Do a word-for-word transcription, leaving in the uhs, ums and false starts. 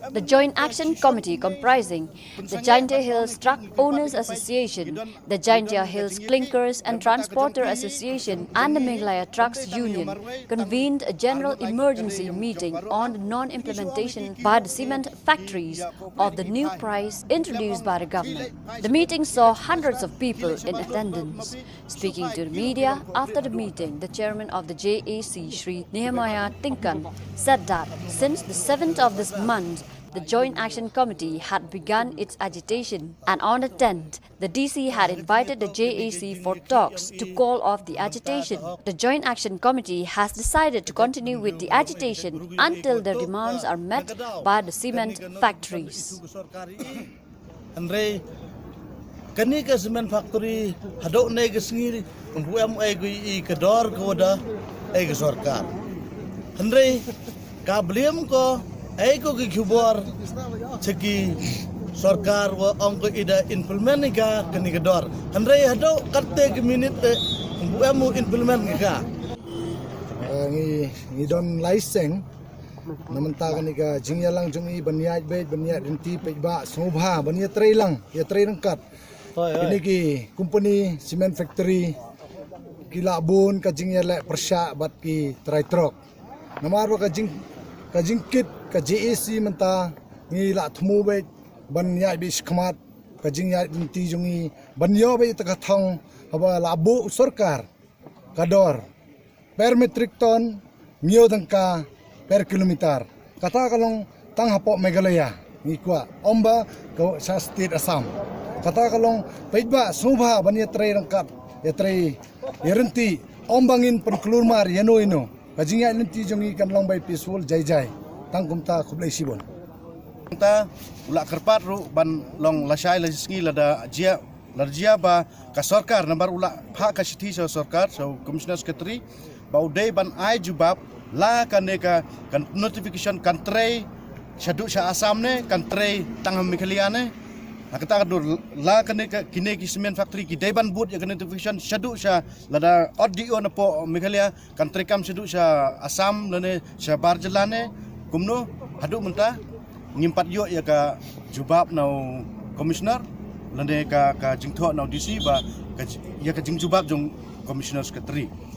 The Joint Action Committee, comprising the Jaintia Hills Truck Owners Association, the Jaintia Hills Clinkers and Transporter Association, and the Meghalaya Trucks Union, convened a general emergency meeting on the non implementation by the cement factories of the new price introduced by the government. The meeting saw hundreds of people in attendance. Speaking to the media after the meeting, the chairman of the J A C, Shri Nehemiah Tinkan, said that since the seventh of this month, the Joint Action Committee had begun its agitation, and on the tenth, the D C had invited the J A C for talks to call off the agitation. The Joint Action Committee has decided to continue with the agitation until the demands are met by the cement factories. Hynrei kane ka cement factory haduh ne ka sngi ym pu em ei ko i ka dor ko da ei ka sorkar. Hynrei ka bliam ko ei ko ki khubor cheki sorkar wa ong ko i da implement ka kane ka dor. Hynrei haduh katte ki minit te ym pu em u implement ka. Ngi ngi don laiseng. Na mynta kane ka jingïalang jong i ban ïaid beit ban ïaid rynti peit ba sngewbha ban ïatrei lang ïatrei ryngkat. Kine ki company cement factory ki la bun ka jingïaleh pyrshah bad ki trai trok. Namar ba ka jing ka jingkit ka J A C mynta ngi la thmu beit ban ïaid beit shikmat ka jingïaid rynti jong i ban ïoh beit ta ka thong haba la buh u sorkar ka dor per metric ton hynñiew tyngka per kilometer. Kata ka long tang hapoh Meghalaya ngi kwah ym ba ka sha state Assam. Kata ka long peit ba sngewbha ban ïatrei ryngkat ïatrei ïarynti ym ba ngin pynklur mar ïano ïano. Ka jingïaid lynti jong ngi kan long bai peaceful jai jai. Tang kumta khublei shibun. Tang u la kyrpad ruh ban long lashai la sngi lada jia lada jia ba ka sorkar namar u la phah ka shithi sha sorkar sha Commissioner Secretary ba u dei ban ai jubab la kane ka notification kan trei shaduh sha Assam ne kan trei tang ha Meghalaya ne. Ha kata ka dur la kane ka kine ki cement factory ki dei ban bud ïa ka notification shaduh sha lada ot D O napoh Meghalaya kan trei kam shaduh sha Assam lane sha bar jylla ne kumno haduh mynta ngim pat ïoh ïa ka jubab na u commissioner lane ka ka jingthoh na u D C ba ïa ka jingjubab jong commissioner secretary.